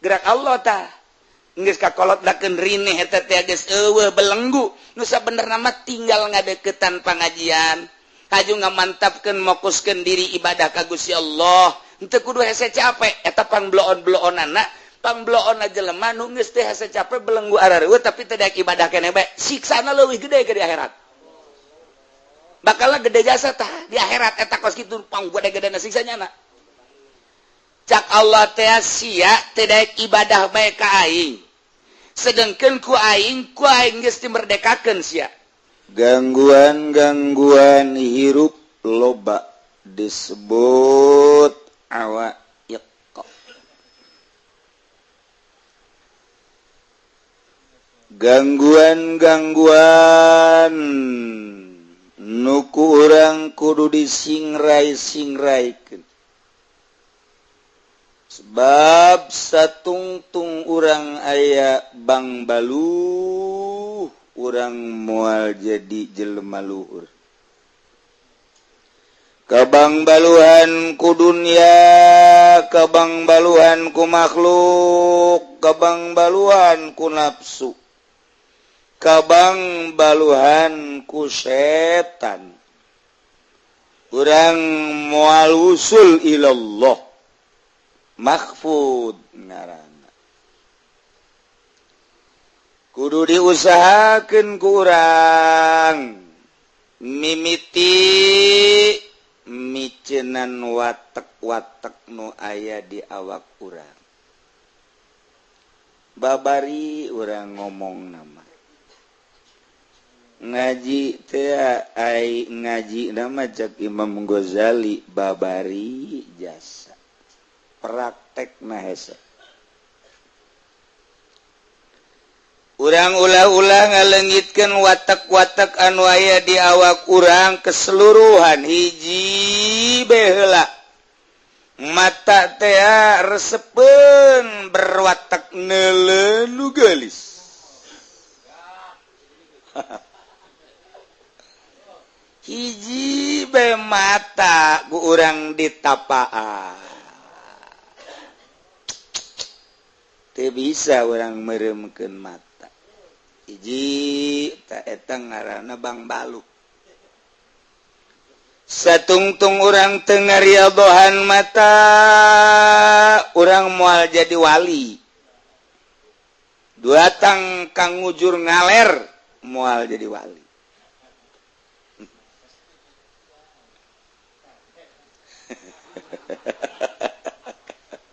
Gerak Allah tah. Geus kakolot dakeun rineh eta teh geus eueuh belenggu. Nu sabenerna mah tinggal ngadeukeutan pangajian. Haju ngamantapkeun mokuskeun diri ibadah ka Gusti Allah. Henteu kudu hese capek eta pangbloon-bloonana, pangbloon jelema nu geus teh hese capek belenggu arareueuh tapi teu daek ibadah keneh bae. Siksana leuwih gede ke di akhirat. Bakal gede jasa tah di akhirat eta kos kitu pang gede-gedena siksanya na. Cak Allah teh sia teu daek ibadah bae ka aing. Sedengkeun ku aing geus dimerdekakeun sia. Gangguan-gangguan hirup loba disebut awaiq. Gangguan-gangguan nu ku urang kudu disingrai-singraikeun. Sebab satungtung urang aya bang baluh, urang moal jadi jelema luhur. Kabang baluhan ku dunya, kabang baluhan ku makhluk, kabang baluhan ku nafsu, kabang baluhan ku setan. Urang moal usul ilallah. Mahfud ngaranna. Kudu diusahakeun ku urang mimiti micenan watek-watek nu aya di awak urang. Babari urang ngomong nama. Ngaji teh ai ngaji nama cak Imam Ghazali babari jasa. Praktek na hese. Urang ulah-ulah ngalengitkeun watak-watak anu aya di awak urang keseluruhan hiji bae heula. Mata teh resepeun berwatak neuleu nu geulis. Hiji bae mata ku urang ditapaan. Teu bisa urang meremkeun mata. Hiji ta eta ngaranna Bang Balu. Satungtung urang teu ngariadohan mata, urang moal jadi wali. Duatang kang ngujur ngaler moal jadi wali.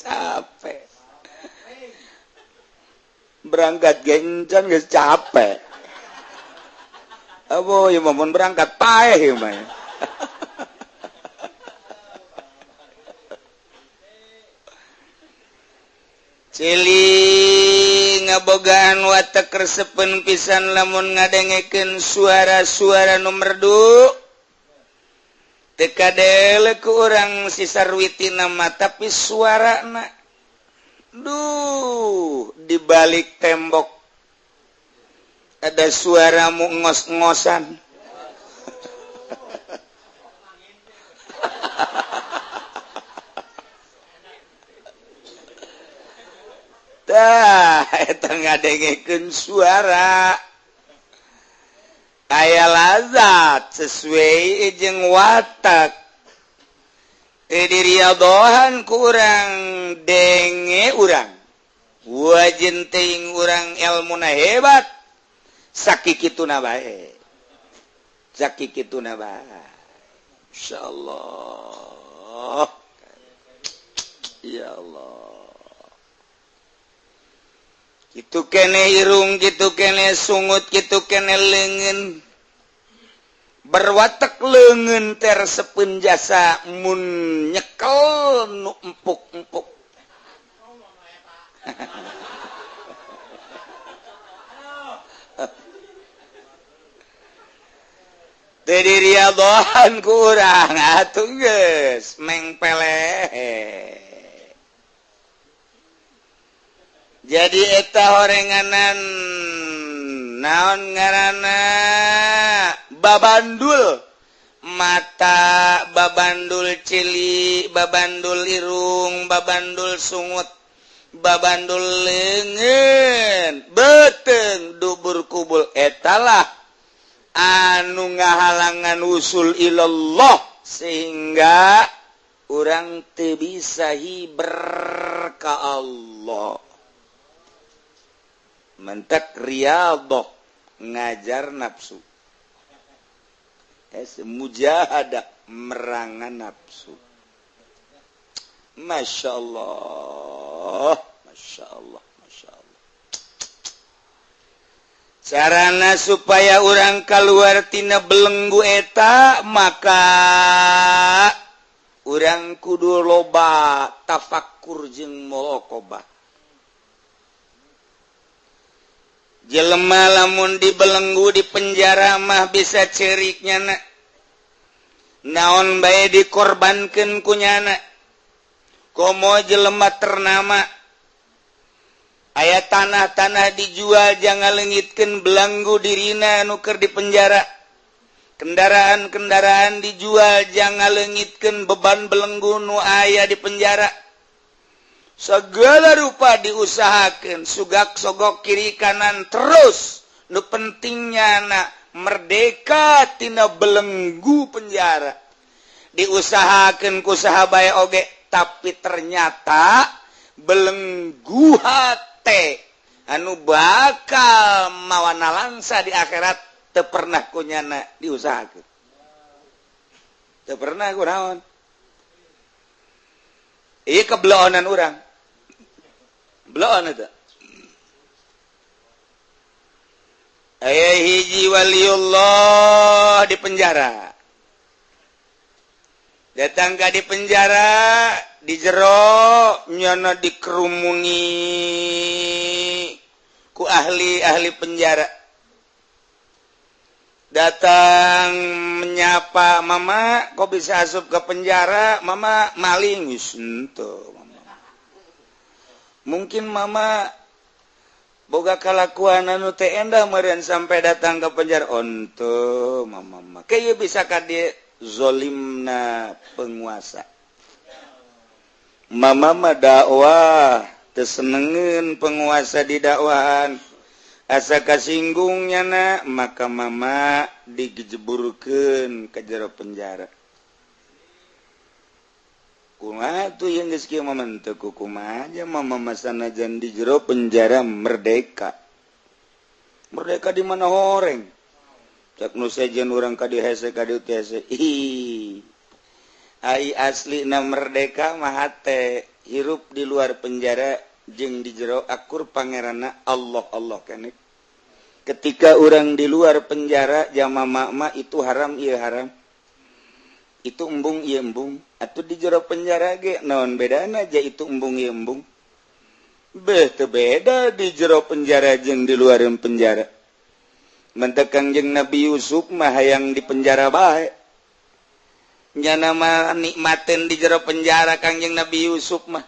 Capek. Berangkat gencan geus capek. Abo ieu mah mun berangkat paeh ieu mah. Cili ngabogaan watek resepeun pisan lamun ngadengekeun suara-suara nu merdu. Teu kadele ku urang si sarwitina mah tapi suarana duh, di balik tembok ada suara mu ngos-ngosan. Tah, eta ngadengekeun suara. Aya lazat sesuai jeung watak. Diriadohan kurang denge urang wajin ting urang ilmuna hebat sakikituna bae sakikituna bae insyaallah ya Allah kitu kene irung kitu kene sungut kitu kene leungeun berwatek leungeun teh resepeun jasa mun nyekel nu empuk-empuk. Teu diriadohan ku urang atuh geus mengpeleh. Jadi eta horenganan naon ngaranna babandul mata, babandul cili, babandul irung, babandul sungut, Babandul leungeun beuteung dubur kubul etalah anu ngahalangan usul ilallah sehingga urang teu bisa hiber ka Allah. Mentak riyadhah ngajar nafsu, mujahadah merangan nafsu. Masya Allah, Masya Allah, Masya Allah. Carana supaya orang keluar tina belenggu eta maka urang kudu loba tafakur jeung muraqabah. Jelema lamun dibelenggu di penjara mah bisa cerik nyana, naon bae dikorbankeun ku nyana. Komo jelema ternama aya tanah-tanah dijual jangan leungitkeun belenggu dirina nu keur di penjara. Kendaraan-kendaraan dijual jangan leungitkeun beban belenggu nu aya di penjara. Segala rupa diusahakan sugak sogok kiri kanan terus nu pentingnya na merdeka tina belenggu penjara diusahakan ku saha bae oge, tapi ternyata belenggu hate anu bakal mawana langsa di akhirat teu pernah ku nyana diusahakeun, teu pernah ku naon. Ieu kebeloonan urang, beloon eta. Aya hiji waliullah di penjara, datang ka di penjara di jero nyana dikerumuni ku ahli-ahli penjara. Datang menyapa, mama kok bisa asup ke penjara? Mama maling. Wis henteu mama. Mungkin mama boga kalakuan anu teu endah meureun sampai datang ke penjara. Onto mama mah kieu bisa ka dieu zolimna penguasa. Mama mah dakwah teu senengeun penguasa di dakwahan, asa kasinggung nyana maka mama digejeburkeun ka jero penjara. Kumaha tuh yang geus kieu mama teu kumaha aja mama masanajan di jero penjara merdeka. Merdeka di mana horeng? Cak nu sejen urang ka dieu hese ka dieu teh hese. Ih. Ai aslina merdeka mah hate hirup di luar penjara jeung di jero akur pangeranna Allah Allah keneh. Ketika urang di luar penjara jama mama itu haram ieu haram. Itu embung ieu embung. Atuh di jero penjara ge naon bedana aja itu embung ieu embung. Beh teu beda di jero penjara jeung di luar penjara. Mentek Kangjeng Nabi Yusuf mah hayang di penjara bae. Nyana mah nikmateun di jero penjara Kangjeng Nabi Yusuf mah.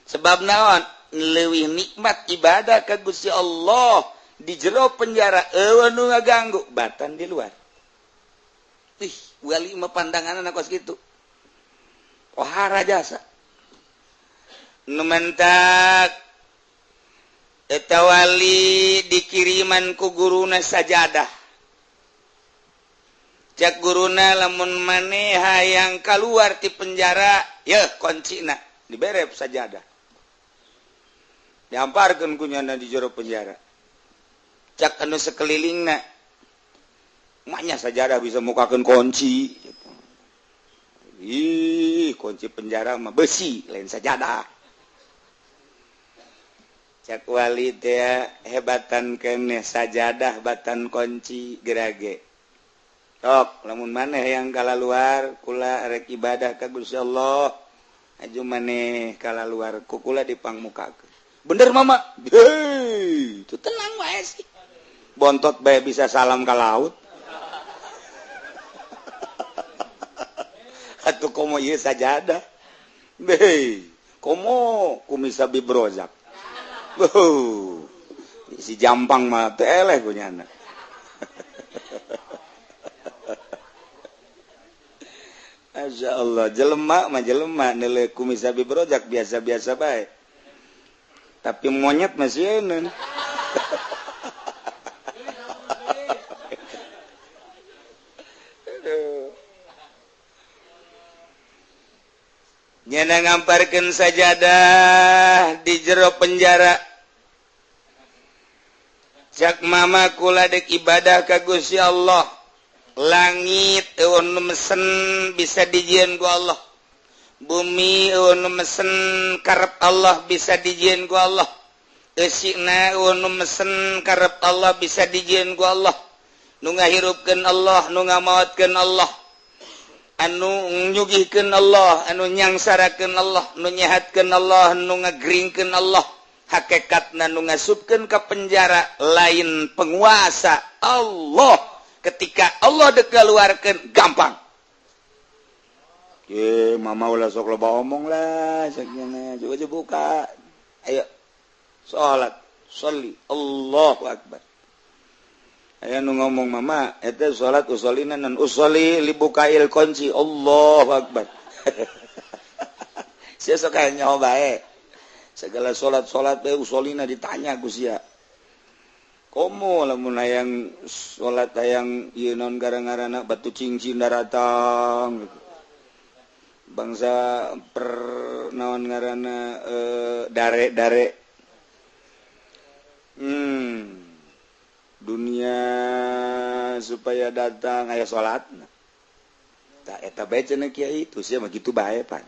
Sebab naon? Leuwih nikmat ibadah ka Gusti Allah di jero penjara eueuh nu ngaganggu batan di luar. Ih, wali mah pandanganna kos kitu. Ohara jasa. Nu mentak eta wali dikiriman ku guruna sajadah. Cak guruna lamun maneh hayang kaluar ti penjara, yeuh kuncina dibere sajadah. Diamparkeun ku nyana di jero penjara. Cak anu sekelilingna, maknya sajadah bisa mukakeun kunci. Ih, kunci penjara mah besi, lain sajadah. Cak wali teh hebatan keneh sajadah batan kunci gerage. Tok, lamun maneh yang kalaluar kula rek ibadah ka Gusti Allah, aju maneh kalaluar ku kula dipangmukakeun. Bener mama? Hei, itu tenang wae sih. Bontot bae bisa salam ka laut. Atuh komo ieu sajadah. Hei, komo kumisa bibrozak. Si jampang mah teu eleh ku nyana. Masya Allah, jelema mah jelema neuleuh kumis abi brojak biasa-biasa bae. Tapi monyet masih enak. Nyana ngamparkeun sajadah di jero penjara. Cak mama kula dek ibadah ka Gusti Allah. Langit eueun nu mesen bisa dijieun ku Allah. Bumi eueun nu mesen karep Allah bisa dijieun ku Allah. Eusina eueun nu mesen karep Allah bisa dijieun ku Allah. Nu ngahirupkeun Allah, nu ngamaotkeun Allah. Anu nyugihkeun Allah, anu nyangsarakeun Allah, nu nyehatkeun Allah, nu ngagringkeun Allah. Hakikatna nu ngasupkeun ka penjara lain penguasa Allah. Ketika Allah dek keluarkeun gampang. Ye, mama ulah sok loba omong lah, sakjana coba buka. Ayo salat, sholli, Allahu akbar. Aya nu ngomong mama eta salat usolina nan usoli libukail kunci, Allahu akbar. Sia sok aya nyaho bae. Segala salat-salat bae usolina ditanya ku sia. Komo lamun hayang salat hayang ieu naon gara-garana batu cincin daratang gitu. Bangsa per naon ngaranna dare-dare. Dunia supaya datang aya salatna. Tah eta bae cenah kiai itu sia mah kitu bae pan.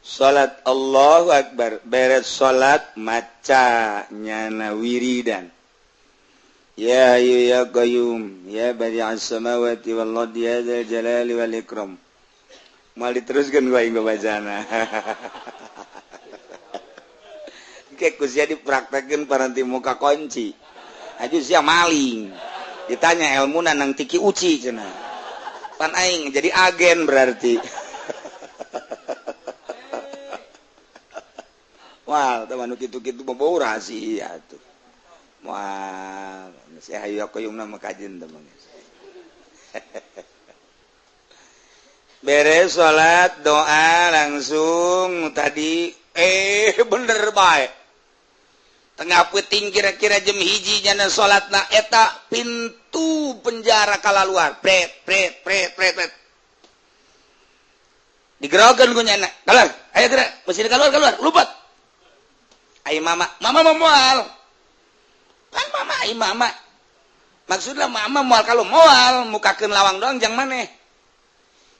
Salat Allahu akbar, beres salat maca nyana wiridan. Ya hayyu ya qayyum ya badi'as samawati wal ardi ya dzal jalali wal ikram. Moal diteruskeun ku aing bacana. Kayak kusia dipraktekin paranti muka kunci aja sia maling ditanya ilmu nang tiki uci cenah pan aing jadi agen berarti. Wah teman nu kitu-kitu bau rahasia tuh. Wah sia hayu koyumna mah kajen teman. Beres salat doa langsung tadi bener bae. Tengah peting kira-kira jam 1 nyana salatna eta pintu penjara kalaluar pret pret pret pret pret. Digerokeun ku nyana. Keluar, ayo gerak, mesti keluar keluar, lupat. Ai mama, mama mau moal. Kan mama ai mama. Maksudna mama moal kalau moal mukakeun lawang doang jang maneh.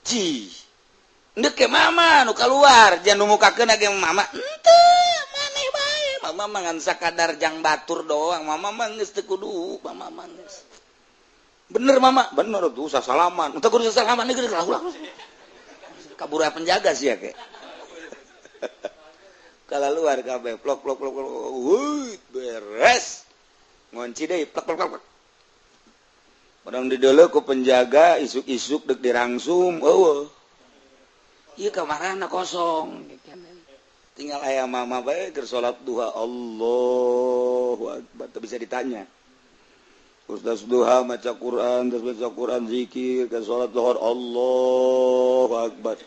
Cih. Ndek ke mama nu keluar, jangan nu mukakeun age mama. Henteu, maneh bae. Mama mah ngan sakadar jang batur doang. Mama mah geus teu kudu, mama mah geus. Bener mama, bener tuh usah salaman. Teu kudu salaman geus ulah. Kabur penjaga sih ya ke. Kala luar kabeh plok plok plok wuih beres. Ngonci deui plok plok plok. Padahal di deuleu ku penjaga isuk-isuk dek dirangsum eueuh. Ieu kamarana kosong. Tinggal aya mama bae keur salat duha Allahu akbar teu bisa ditanya. Terus duha maca Quran, terus baca Quran zikir, ke salat zuhur Allahu akbar.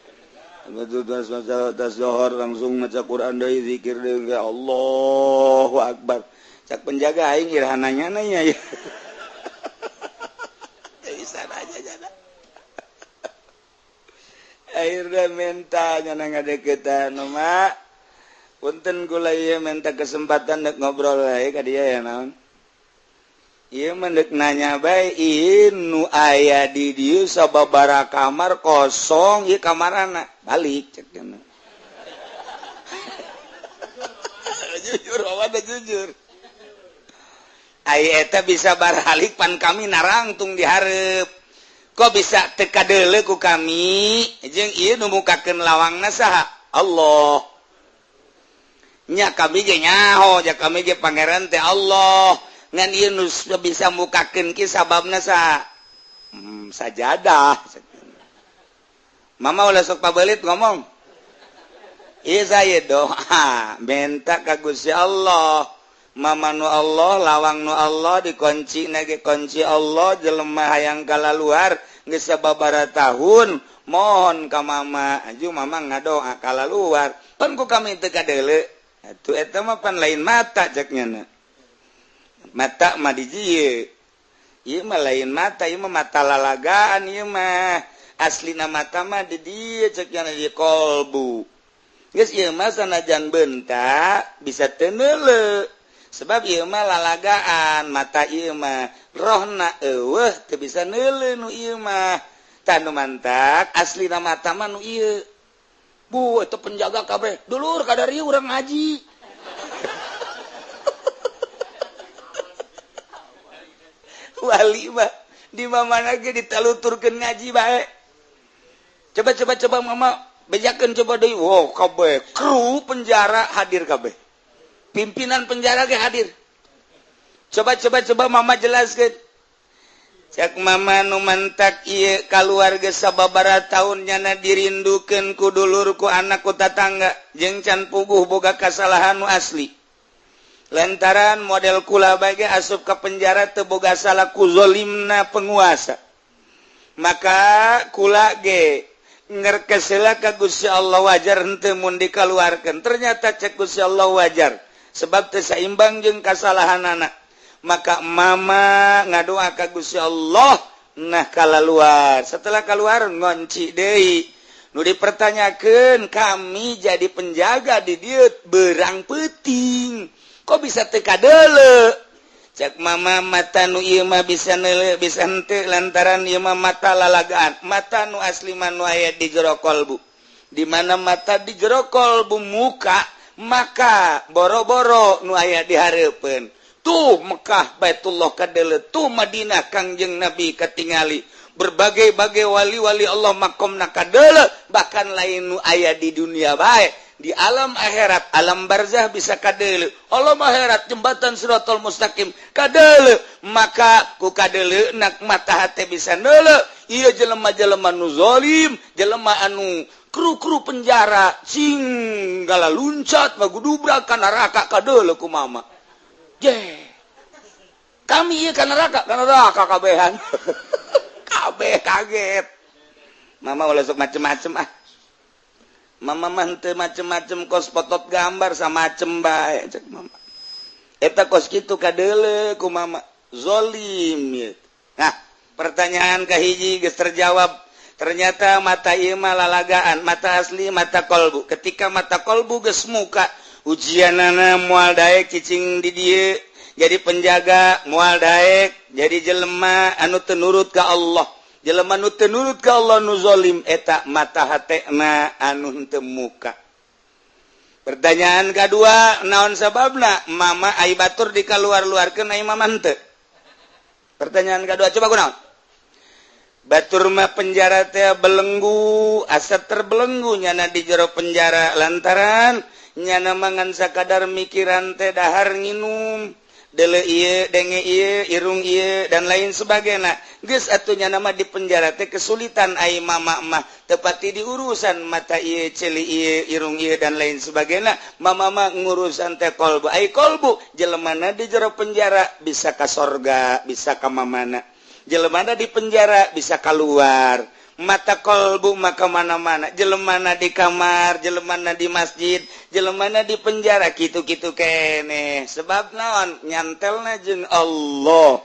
Terus maca zuhur langsung maca Quran deui zikir deui Allahu akbar. Cak penjaga aing iraha nanya ya. Bisa aja jana. Akhirnya minta nyana ngadeukeutan mak. Punten kula ieu minta kesempatan dek ngobrol wae ka dia ya naon. Ieu mah deuk nanya bae ieu nu aya di dieu sababaraha kamar kosong ieu kamarana balik cek cenah. Jujur awak jujur. Ai eta bisa baralik pan kami narangtung dihareup. Kok bisa teu kadeuleu ku kami jeung ieu nu mukakeun lawangna saha? Allah. Nya kami ge nyaho, ja kami ge pangeran teh Allah. Ngan ieu nu bisa mukakeun ki sababna saha? Sajadah. Mama ulah sok pabelit ngomong. Ieu saya doa minta ka Gusti Allah. Mama nu Allah, lawang nu Allah dikunci nage kunci Allah, jelema hayang kalaluar Geus sababaraha tahun mohon ka mama, aju mama ngadoa kalaluar. Pan ku kami teu kadeuleu. Atuh eta mah pan lain mata, cek nyana. Mata mah di dieu. Ieu mah lain mata, ieu mah mata lalagaan ieu mah. Aslina mata mah di dieu, cek nyana, di kolbu. Geus ieu mah sanajan bentak bisa teu neuleu. Sebab ieu mah lalagaan mata ieu mah, rohna euweuh, teu bisa neuleu nu ieu mah. Tah, nu mantak aslina mata mah nu ieu. Bu, itu penjaga kabeh. Dulur kadari urang ngaji. Wali mah di mana ge ditaluturkeun ngaji bae. Coba, coba, coba mama bejakeun, coba deui. Wow, kabeh kru penjara hadir kabeh. Pimpinan penjara ge hadir. Coba, coba, coba mama jelaskeun. Cek mama, nu mantak ieu kaluarga sababaraha tahun nyana dirindukeun ku dulur, ku anak, ku tatangga, jeung can puguh boga kasalahan nu asli. Lantaran model kula bae asup ke penjara teu boga salah ku zolimna penguasa. Maka kula ge ngerkesela ka Gusti Allah, wajar henteu mun dikaluarkeun? Ternyata cek Gusti Allah wajar, sebab teu saimbang jeung kasalahanana. Maka mama ngadoa ka Gusti Allah, nah kalaluar. Setelah keluar ngonci deui. Nu dipertanyakeun, kami jadi penjaga di dieu berang peuting, kok bisa teu kadeuleu? Cek mama, mata nu ieu mah bisa neuleu bisa henteu lantaran ieu mah mata lalagaan. Mata nu asli mah nu aya di jero kolbu. Di mana mata di jero kolbu muka, maka boro-boro nu aya di hareupeun. Tuh Mekah, Baitullah kadeuleu, tuh Madinah, Kangjeng Nabi katingali, berbagai-bagai wali-wali Allah makomna kadeuleu. Bahkan lain nu aya di dunia bae, di alam akhirat, alam barzah bisa kadeuleu, alam akhirat jembatan Siratal Mustaqim kadeuleu. Maka ku kadeuleu nak mata hate bisa neuleu ieu jelema-jelema nu zalim, jelema anu kru-kru penjara sing gala luncat magudubrak ka neraka, kadeuleu ku mama. Je. Kami ieu ka neraka, ka neraka kabehan. Kabeh kaget. Mama ulah sok macem-macem ah. Mama mah henteu macem-macem, kos potot gambar samacem bae cek mama. Eta kos kitu kadeuleu ku mama. Zolim ieu. Nah, pertanyaan kahiji geus terjawab. Ternyata mata ieu mah lalagaan, mata asli mata kolbu. Ketika mata kolbu geus muka, ujianana moal daek cicing di dieu jadi penjaga, moal daek jadi jelema anu teu nurut ka Allah. Jelema nu teu nurut ka Allah, nu zalim, eta mata hatena anu henteu muka. Pertanyaan kedua, naon sababna mama ai batur dikaluar-luarkeun, ai mama henteu? Pertanyaan kedua, coba kunaon? Batur mah penjara teh belenggu, asa terbelenggu nyana di jero penjara, lantaran nyana mangan sakadar mikiran teh dahar, nginum, dele ieu, denge ieu, irung ieu, dan lain sebagainya. Geus atuh nyana mah di penjara teh kesulitan. Ai mama mah tepati di urusan mata ieu, ceuli ieu, irung ieu, dan lain sebagainya. Mama mah ngurusan teh kolbu. Ai kolbu jelemana di jero penjara bisa ka sorga, bisa ka mamana. Jelemana di penjara bisa keluar. Mata kolbu maka mana-mana, jelemana di kamar, jelemana di masjid, jelemana di penjara, gitu-gitu kene. Sebab naon? Nyantelna jeung Allah.